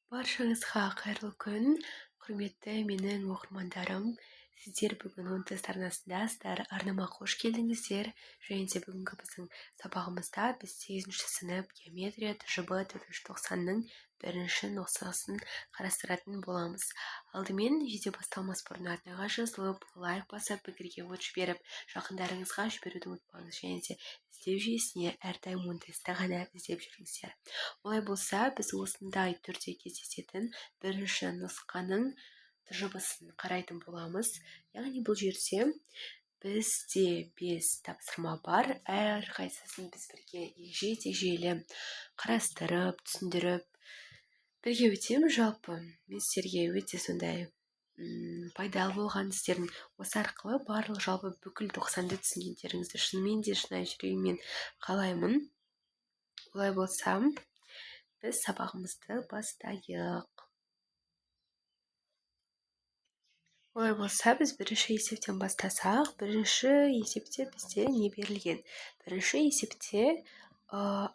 Баршаңызға қайырлы күн, құрметті менің оқырмандарым. Сіздер бүгін OneTest арнасындасыздар. Арнама қош келдіңіздер. Және де бүгінгі біздің сабағымызда біз 8 сынып геометрия ТЖБ 490-ның бірінші нұсқасын қарастыратын боламыз. Алдымен видео басталмас бұрын арнаға жазылып, лайк басып, пікірге от жіберіп, жақындарыңызға жіберуді ұмытпаңыз. Және де іздеу жүйесіне әрдайым OneTestті ғана іздеп жүріңіздер. Олай болса, біз осындай түрде кездесетін бірінші нұсқаның ТЖБ-сын қарайтын боламыз. Яғни бұл жерде бізде 5 тапсырма бар. Әрқайсысын біз бірге егжей-тегжейлі қарастырып, түсіндіріп, бірге өтеміз. Жалпы мен сіздерге өте сондай пайдалы болған істердің осы арқылы барлық жалпы бүкіл 90-ды түсінгендеріңізді шынымен де шынайы жүрегіммен қалаймын. Олай болса, біз сабағымызды бастайық. Олай болса, біз бірінші есептен бастасақ, бірінші есепте бізде не берілген? Бірінші есепте А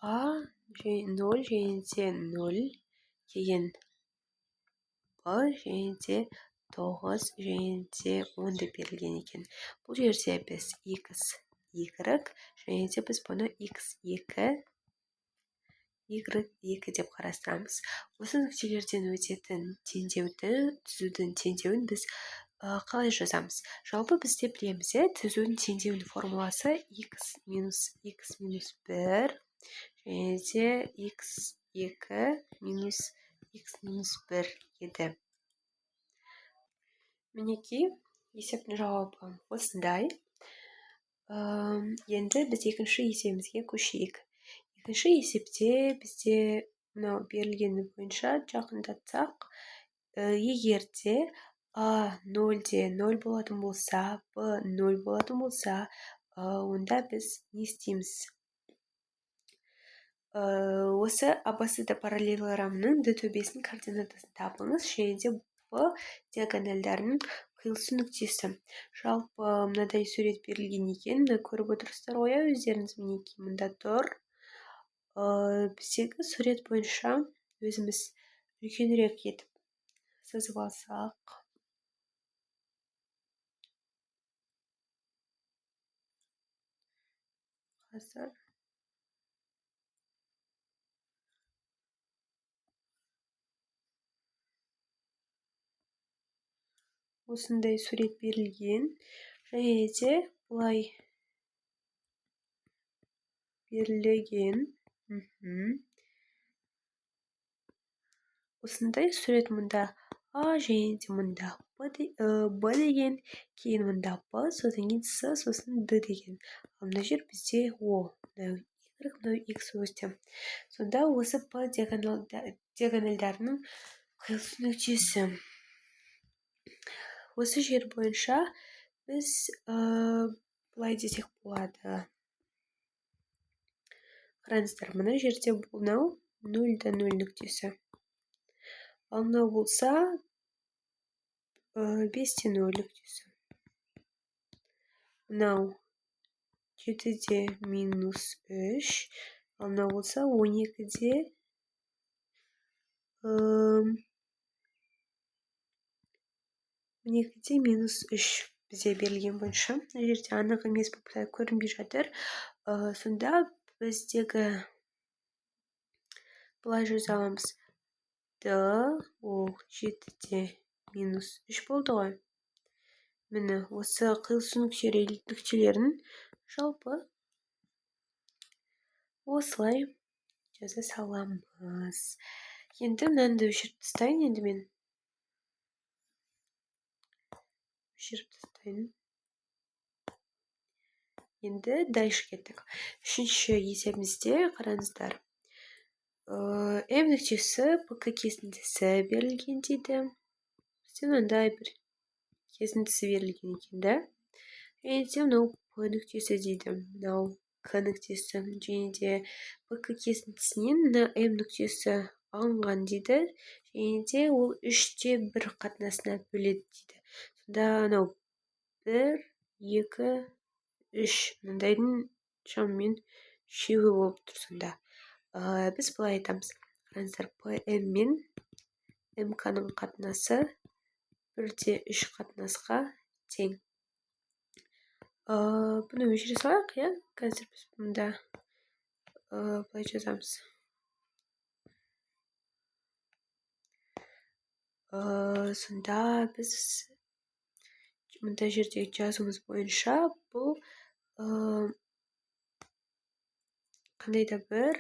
0 және де 0, кейін Б және де 9 және де 10 деп берілген екен. Бұл жерде біз x, y және де біз бұны x2, y2 деп қарастырамыз. Осы нүктелерден өтетін теңдеуді, түзудің теңдеуін біз қалай жазамыз? Жалпы бізде білеміз, түзудің теңдеуінің формуласы x минус x минус 1 және де x2 минус x минус 1 еді. Мінекей, есептің жауабы осындай. Енді біз екінші есебімізге көшейік. Екінші есепте бізде мынау берілгені бойынша жақындатсақ, егер де А 0-де 0 болатын болса, Б 0 болатын болса, онда біз не істейміз? Осы АБСД параллелограммының Д төбесінің координатасын табыңыз және де Б диагональдарының қиылысу нүктесі. Жалпы мынадай сурет берілген екен, мына көріп отырсыздар ғой, өздеріңіз, мінекей мында тұр. Біздегі сурет бойынша өзіміз үлкенірек етіп сызып алсақ. Қазір осындай сурет берілген және де былай берілген. Осындай сурет мұнда А және де мұнда Б деген, кейін мұнда Б, содан кейін С, сосын Д деген. Ал мына жер бізде О, мынау Y, мынау X өсті. Сонда осы П диагональдарының қиылысу нүктесі. Осы жер бойынша біз былай десек болады. Қараңыздар, мына жерде мынау 0,0 нүктесі. Ал мынау болса 5,0 нүктесі. Мынау 7-минус 3, ал мынау болса 12-минус 3 бізде берілген бойынша. Мына жерде анық емес болып көрінбей жатыр. Сонда біздегі былай жаза аламыз. Д ол 7-минус 3 болды ғой. Міне, осы қиылысу нүктелерін жалпы осылай жаза саламыз. Енді мынаны өшіріп тастайын, енді мен өшіріп тастайын. Енді дальше кеттік. Үшінші есебімізде қараңыздар. М нүктесі ПК кесіндісі берілген дейді. Бізде мынандай бір кесіндісі берілген екен да. Және де мынау П нүктесі дейді, мынау К нүктесі. Және де ПК кесіндісінен мына М нүктесі алынған дейді. Және де ол 3:1 қатынасына бөледі дейді. Сонда анау 1, 2, 3 мынандайдың шамамен үшеуі болып тұр сонда. Біз былай айтамыз. Қараңыздар, ПМ мен МК-ның қатынасы 1,3 қатынасқа тең. Бұны өшіре салайық, иә? Қазір біз бұнда былай жазамыз. Сонда біз мында жердегі жазуымыз бойынша бұл қандай да бір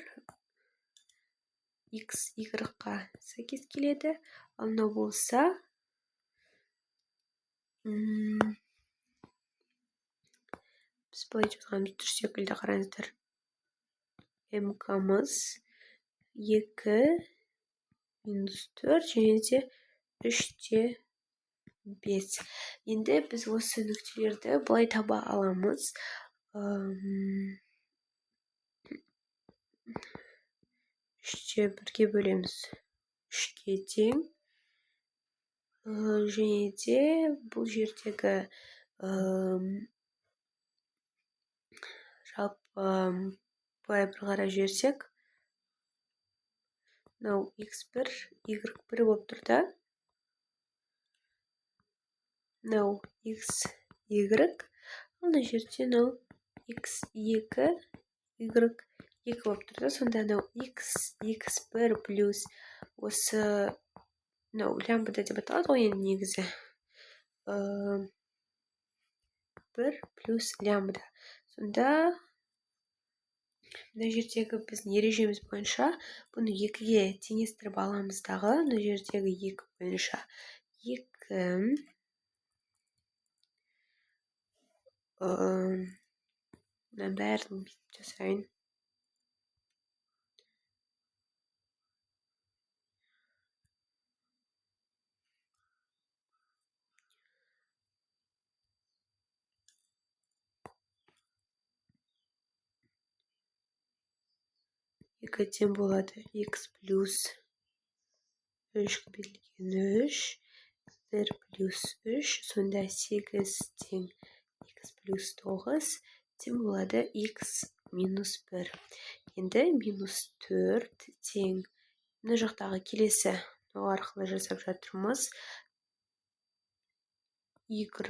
x, y-қа сәйкес келеді. Ал мынау болса біз былай жазғанымыз дұрыс секілді, қараңыздар. МК-мыз 2 минус 4 және де 3,5. Енді біз осы нүктелерді былай таба аламыз. 3,1-ге бөлеміз. 3-ке тең. Және де бұл жердегі жалпы былай бір қарап жіберсек, мынау x1, y1 болып тұр да. Мынау x, y, мына жерде мынау x2, y2 болып тұр да. Сонда мынау x, x1 плюс осы мынау лямбда деп аталады ғой енді негізі. 1 плюс лямбда. Сонда мына жердегі біздің ережеміз бойынша бұны 2-ге теңестіріп аламыз дағы, мына жердегі 2 бойынша 2 мына бәрін бүйтіп жасайын. 2 тең болады x плюс 3 көбейтілген 3, 1 плюс 3, сонда 8 тең x плюс 9 тең болады x минус 1. Енді минус 4 тең мына жақтағы келесі мынау арқылы жасап жатырмыз. Y 15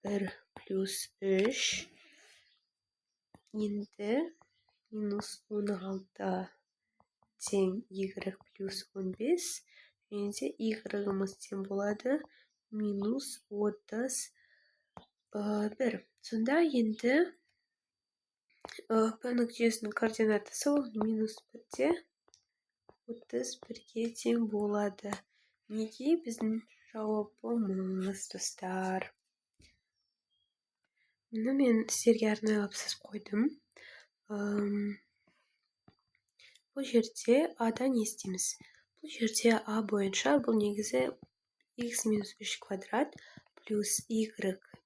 1 плюс 3, енді минус 16 тең y плюс 15, және де y-іміз тең болады минус 31. Сонда енді P нүктесінің координатасы ол минус 1,31-ге тең болады. Неге біздің жауабымыз, достар? Мұны мен сіздерге арнайлап сызып қойдым. Бұл жерде А-да не істейміз? Бұл жерде А бойынша бұл негізі x минус 3 квадрат плюс y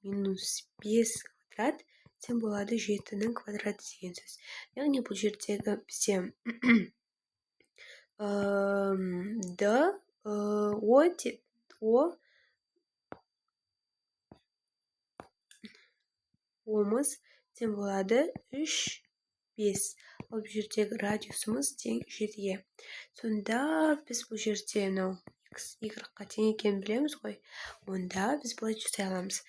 минус 5 квадрат тең болады 7-нің квадраты деген сөз. Яғни бұл жердегі бізде D, О, О омыз тең болады 3, 5. Ал бұл жердегі радиусымыз тең 7-ге. Сонда біз бұл жерде мынау x, y-қа тең екенін білеміз ғой. Онда біз былай жасай аламыз.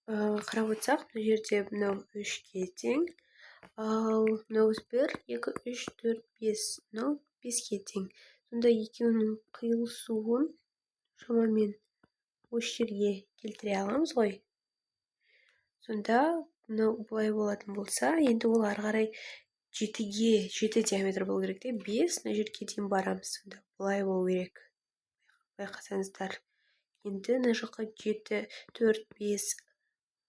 Қарап отырсақ, мына жерде мынау 3-ке тең, ал мынау 1, 2, 3, 4, 5, мынау 5-ке тең. Сонда екеуінің қиылысуын шамамен осы жерге келтіре аламыз ғой. Сонда мынау былай болатын болса, енді ол ары қарай 7-ге 7 диаметр болу керек те, 5 мына жерге дейін барамыз. Сонда былай болу керек. Байқасаңыздар. Енді мына жаққа 7, 4, 5,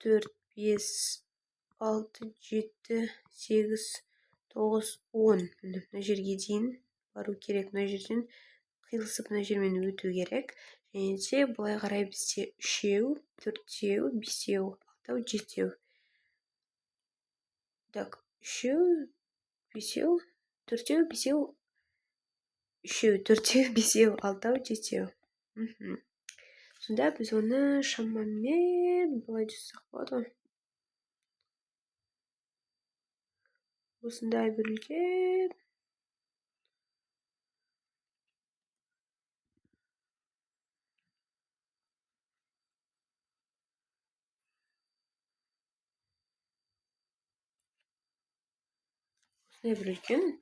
4, 5, 6, 7, 8, 9, 10. Мына жерге дейін бару керек. Мына жерден қиылысып мына жермен өту керек. Және де былай қарай бізде 3, 4, 5, 6, 7. Так, 3, 5, 4, 5, 3, 4, 5, 6, 7. Сонда біз оны шамамен былай жасасақ болады ғой. Осындай бір үлкен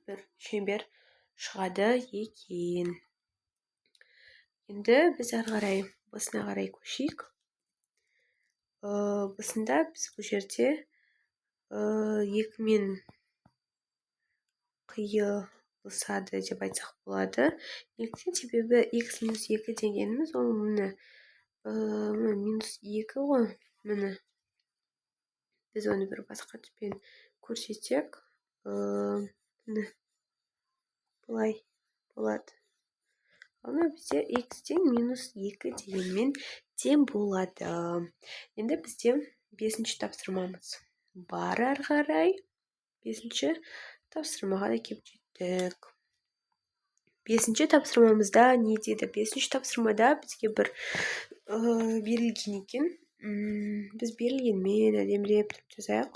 бір шеңбер шығады екен. Енді біз ары қарай б-сына қарай көшейік. Б-сында біз бұл жерде 2-мен қиылысады деп айтсақ болады. Неліктен? Себебі x минус 2 дегеніміз ол міне, минус 2 ғой, міне. Біз оны бір басқа түспен көрсетсек, міне былай болады. Ал мына бізде x тең минус 2 дегенмен тең болады. Енді бізде 5-ші тапсырмамыз бар. Ары қарай 5-ші тапсырмаға да келіп жеттік. 5-ші тапсырмамызда не дейді? 5-ші тапсырмада бізге бір берілген екен. Біз берілгенмен әдемілеп тұрып жазайық.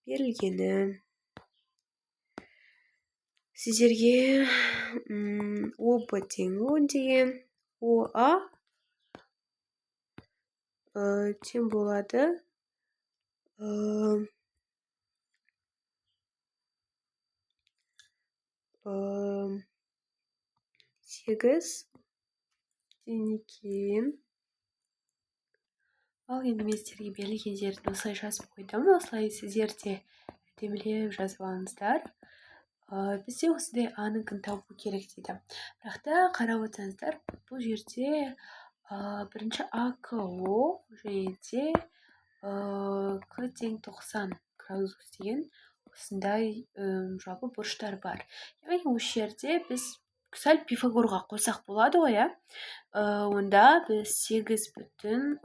Берілгені сіздерге ОБ тең 10 деген, ОА тең болады 8 тең екен. Ал енді мен сіздерге берілгендерін осылай жазып қойдым. Осылай сіздер де әдемілеп жазып алыңыздар. Бізде осындай А-ныкін табу керек дейді. Бірақ та қарап отырсаңыздар, бұл жерде бірінші АКО және де К тең 90 градус деген осындай жалпы бұрыштар бар. Яғни осы жерде біз сәл Пифагорға қойсақ болады ғой, иә? Онда біз 8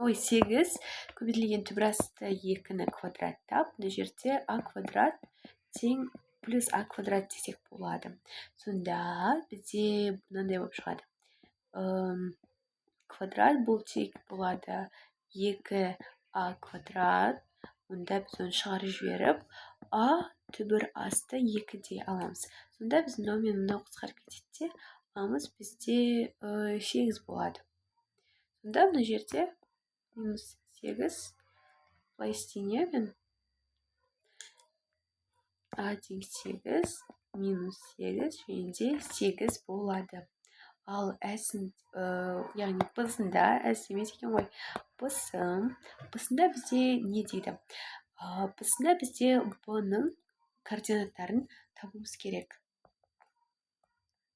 көбейтілген түбір асты 2-ні квадраттап, мына жерде А квадрат тең плюс А квадрат десек болады. Сонда бізде мынандай болып шығады. Квадрат бұл тең болады 2 А квадрат. Онда біз оны шығарып жіберіп, А түбір асты 2 дей аламыз. Сонда біз мынау мен мынау қысқарып кетеді де, А-мыз бізде 8 болады. Сонда мына жерде минус 8 былай істейін, мен А тең 8 минус 8 және де 8 болады. Ал әсін, яғни Б-сында, әс емес екен ғой, Б-сында бізде не дейді? Б-сында бізде Б-ның координаттарын табуымыз керек.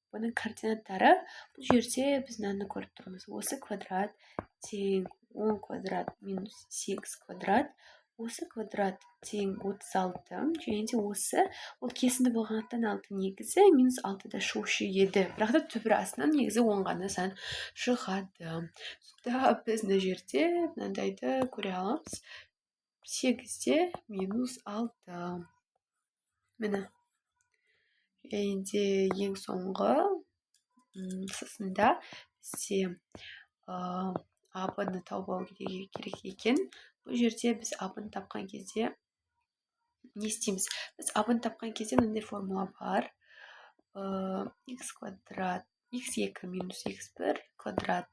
Б-ның координаттары бұл жерде біз мынаны көріп тұрмыз. Осы квадрат тең 10 квадрат минус 8 квадрат, осы квадрат тең 36, және де осы ол кесінді болғандықтан 6 негізі минус 6-да шығушы еді. Бірақ та түбір астынан негізі 10 ғана сан шығады. Сонда біз мына жерде мынандайды көре аламыз. 8-де минус 6. Міне. Және де ең соңғы сысында бізде АБ-ны тауып алу керек екен. Бұл жерде біз АБ-ны тапқан кезде не істейміз? Біз АБ-ны тапқан кезде мынандай формула бар. Х квадрат, х2 минус х1 квадрат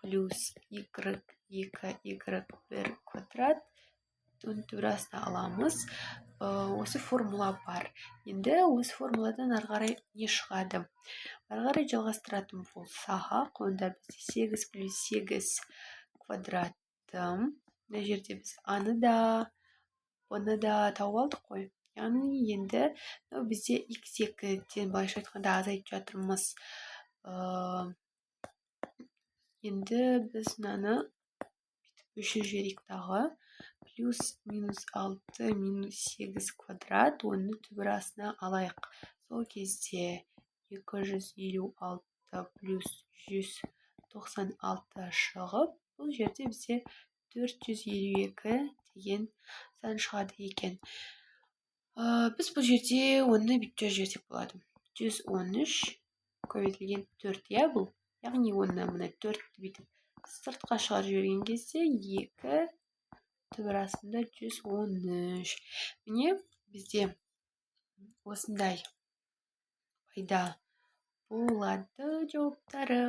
плюс y2 y1 квадрат, оның түбір астына аламыз. Осы формула бар. Енді осы формуладан ары қарай не шығады? Ары қарай жалғастыратын болсақ, онда бізде 8 плюс 8 квадраты. Мына жерде біз А-ны да, Б-ны да тауып алдық қой. Яғни енді мынау бізде х2-ден былайша айтқанда азайтып жатырмыз. Енді біз мынаны бүйтіп өшіріп жіберейік тағы. Плюс минус 6 минус 8 квадрат, оны түбір астына алайық. Сол кезде 256 плюс 196 шығып, бұл жерде бізде 452 деген сан шығады екен. Біз бұл жерде оны бүйтіп жазып жіберсек болады. 113 көбейтілген 4, иә, бұл. Яғни оны мына 4-ті бүйтіп сыртқа шығарып жіберген кезде 2 түбір астында 113. Міне бізде Осындай пайда болады жауаптары.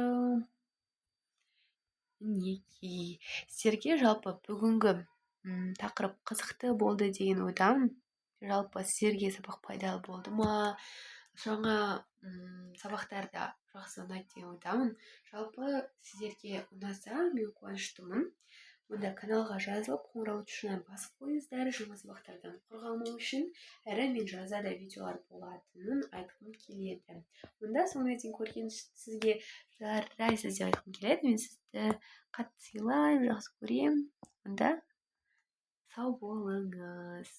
Мінекей, сіздерге жалпы бүгінгі тақырып қызықты болды деген ойдамын. Жалпы, сіздерге сабақ пайдалы болды ма? Жаңа сабақтар да жақсы ұнайды деген ойдамын. Жалпы, сіздерге ұнаса, мен қуаныштымын. Онда каналға жазылып, қоңырау тушына басып қойыңыздар, жаңа сабақтардан құр қалмау үшін. Әрі мен жазда да видеолар болатынын айтқым келеді. Онда соңына дейін көрген сізге жарайсыз деп айтқым келеді. Мен сізді қатты сыйлаймын, жақсы көремін. Онда сау болыңыз.